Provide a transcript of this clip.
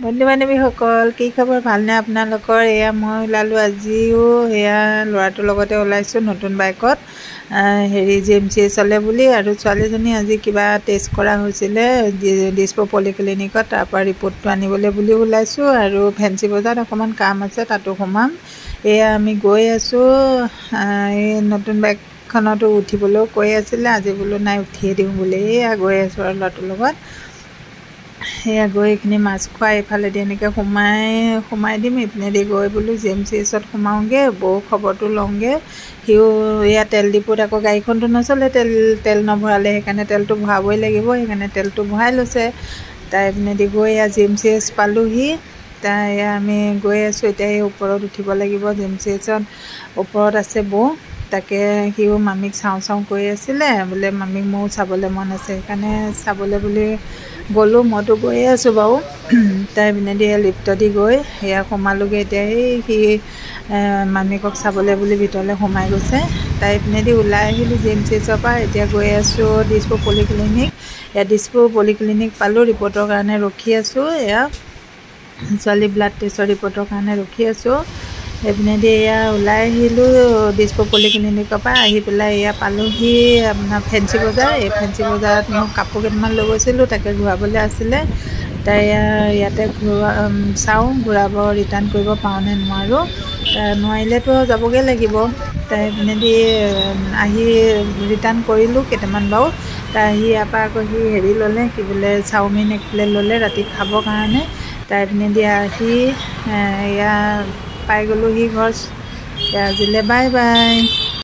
বন্ধু বান্ধৱীসকল, কি খবৰ? ভালনে আপোনালোকৰ? এয়া মই ওলালোঁ আজিও, এয়া ল'ৰাটোৰ লগতে ওলাইছোঁ নতুন বাইকত হেৰি জি এম চি এইচলৈ বুলি। আৰু ছোৱালীজনী আজি কিবা টেষ্ট কৰা হৈছিলে দিছপুৰ পলিক্লিনিকত, তাৰপৰা ৰিপৰ্টটো আনিবলৈ বুলিও ওলাইছোঁ। আৰু ফেঞ্চি বজাৰত অকণমান কাম আছে, তাতো সোমাম। এয়া আমি গৈ আছোঁ। এই নতুন বাইকখনতো উঠিবলৈও কৈ আছিলে, আজি বোলো নাই উঠিয়ে দিওঁ বুলি। এয়া গৈ আছোঁ আৰু ল'ৰাটোৰ লগত। সেয়া গৈ এইখিনি মাছ খোৱা এইফালেদি এনেকৈ সোমাই সোমাই দিম, এইপিনেদি গৈ বোলো জি এম চি এইচত সোমাওঁগৈ, বৌ খবৰটো লওঁগৈ। সিও এয়া তেল ডিপুত আকৌ গাড়ীখনতো নচলে তেল নভৰালে, সেইকাৰণে তেলটো ভৰাবই লাগিব, সেইকাৰণে তেলটো ভৰাই লৈছে। তাৰ এইপিনেদি গৈ এয়া জি এম চি এইচ পালোহি। তাৰ এয়া আমি গৈ আছোঁ এতিয়া, এই ওপৰত উঠিব লাগিব জি এম চি এইচত, ওপৰত আছে বৌ। তাকে সিও মামীক চাওঁ চাওঁ কৰি আছিলে, বোলে মামীক ময়ো চাবলৈ মন আছে, সেইকাৰণে চাবলৈ বুলি গ'লোঁ। মইতো গৈয়ে আছোঁ বাৰু। তাৰ পিনেদি লিফ্টদি গৈ সেয়া সোমালোগৈ। এতিয়া এই সি মামীকক চাবলৈ বুলি ভিতৰলৈ সোমাই গৈছে। তাৰ পিনেদি ওলাই আহিলোঁ জি এম চি এইচৰ পৰা। এতিয়া গৈ আছোঁ দিছপুৰ পলিক্লিনিক। এয়া দিছপুৰ পলিক্লিনিক পালোঁ, ৰিপৰ্টৰ কাৰণে ৰখি আছোঁ। এয়া ছোৱালী ব্লাড টেষ্টৰ ৰিপৰ্টৰ কাৰণে ৰখি আছোঁ। সেইপিনেদি এয়া ওলাই আহিলোঁ দিছপুৰ পলিক্লিনিকৰ পৰা। আহি পেলাই এয়া পালোহি আপোনাৰ ফেঞ্চি বজাৰ। এই ফেঞ্চি বজাৰত মই কাপোৰ কেইটামান লৈ গৈছিলোঁ, তাকে ঘূৰাবলৈ আছিলে। তাই ইয়াতে ঘূৰা চাওঁ, ঘূৰাব ৰিটাৰ্ণ কৰিব পাৰোঁ নে নোৱাৰোঁ, নোৱাৰিলেতো যাবগৈ লাগিব। তাই পিনেদি আহি ৰিটাৰ্ণ কৰিলোঁ কেইটামান বাৰু। তাই আহি ইয়াৰ পৰা আকৌ সি হেৰি ল'লে, কি বোলে চাওমিন এক প্লেট ল'লে ৰাতি খাবৰ কাৰণে। তাই পিনেদি আহি এয়া পাই গ'লোহি ঘৰ। আজিলৈ বাই বাই।